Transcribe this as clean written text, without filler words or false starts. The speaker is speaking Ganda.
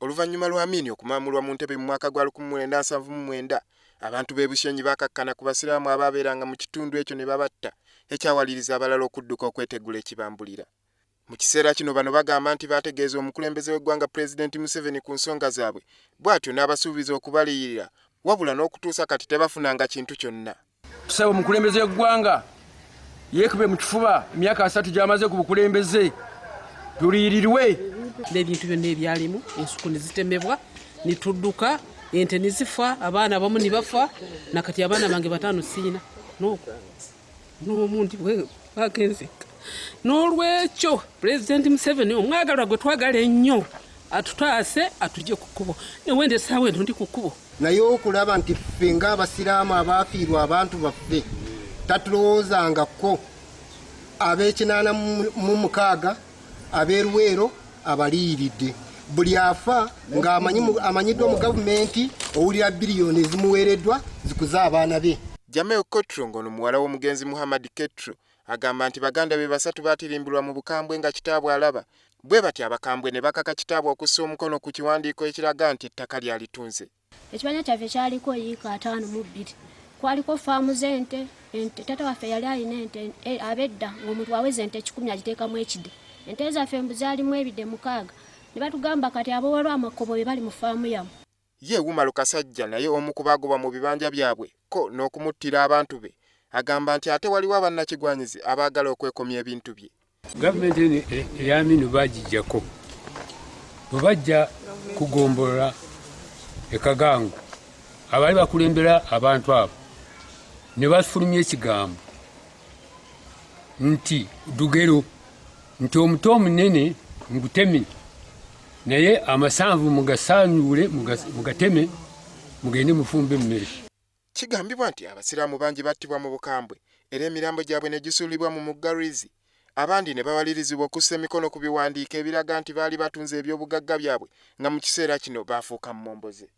Oluvannyuma lwa Amin okumaamulwa mu ntebe mu mwaka gwa 1979, abantu b'e Bushenyi baakakkana ku Basiraamu abaabeeranga mu kitundu ekyo ne babatta, ekyawaliriza abalala okudduka okwetegula ekibambulira. Mu kiseera kino bano bagamba nti baategeeza omukulembeze w'eggwanga Pulezidenti Museveni ku nsonga zaabwe bw'atyo n'abasuubiza okubaliyirira wabula n'okutuusa kati tebafunanga kintu kyonna. Tusaba omukulembeze w'eggwanga yeekube mu kifuba emyaka 30 gy'amaze ku bukulembeze tuliyirirwe. N'ebintu byonna ebyalimu ensuku ne zitemebwa ne tudduka ente ne zifa abaana abamu ne bafa nakati abaana bange 5 siina n'omu ndi bwagenzeka. N'olwekyo Pulezidenti Museveni omwagalwa gwe twagala ennyo atutaase atujje ku kkubo newenda essaawa eno ndi ku kkubo. Naye okulaba nti ffe ng'Abasiraamu abaafiirwa abantu baffe tatulowoozangako ab'ekinaana mu mukaaga ab'e Luweero abaliyiridde buli afa ng'amanyiddwa mu gavumenti owulira biliyoni ezimuweereddwa zikuze abaana be. Jamel Kotro ng'ono muwala w'omugenzi Muhammad Ketro agamba nti baganda be 3 baatirimbulwa mu bukambwe nga kitaabwe alaba bwe batyo abakambwe ne bakaka kitaabwe okussa omukono ku kiwandiiko ekiraga nti ettaka lyalitunze. Ekibanja kyaffe kyaliko yiika 52 kwaliko faamu z'ente ente taata waffe yali alina ente ab'edda ng'omuntu aweza ente 100 agiteekamu ekide ente zaffe mbu zaalimu ebide 6 ne batugamba kati abawalwa amakobo be bali mu faamu yammwe. Ye Umaru Kasajja naye omu ku baagobwa mu bibanja byabwe ko n'okumuttira abantu be agamba nti ate waliwo abannakigwanyizi abaagala okwekomya ebintu bye. Gavumenti eno eya Amini bagiggyako bwe bajja kugombolola e Kagango abaali bakulembera abantu abo ne bafulumya ekigambo nti lugero nti omuti omunene nguteme naye amasanvu mugasanuule mugateme mugende mufumbe emmere. Kigambibwa nti Abasiraamu bangi battibwa mu bukambwe era emirambo gyabwe ne gisuulibwa mu mugga Rwizi abandi ne bawalirizibwa okussa emikono ku biwandiiko ebiraga nti baali batunze eby'obugagga byabwe nga mu kiseera kino baafuuka mmomboze.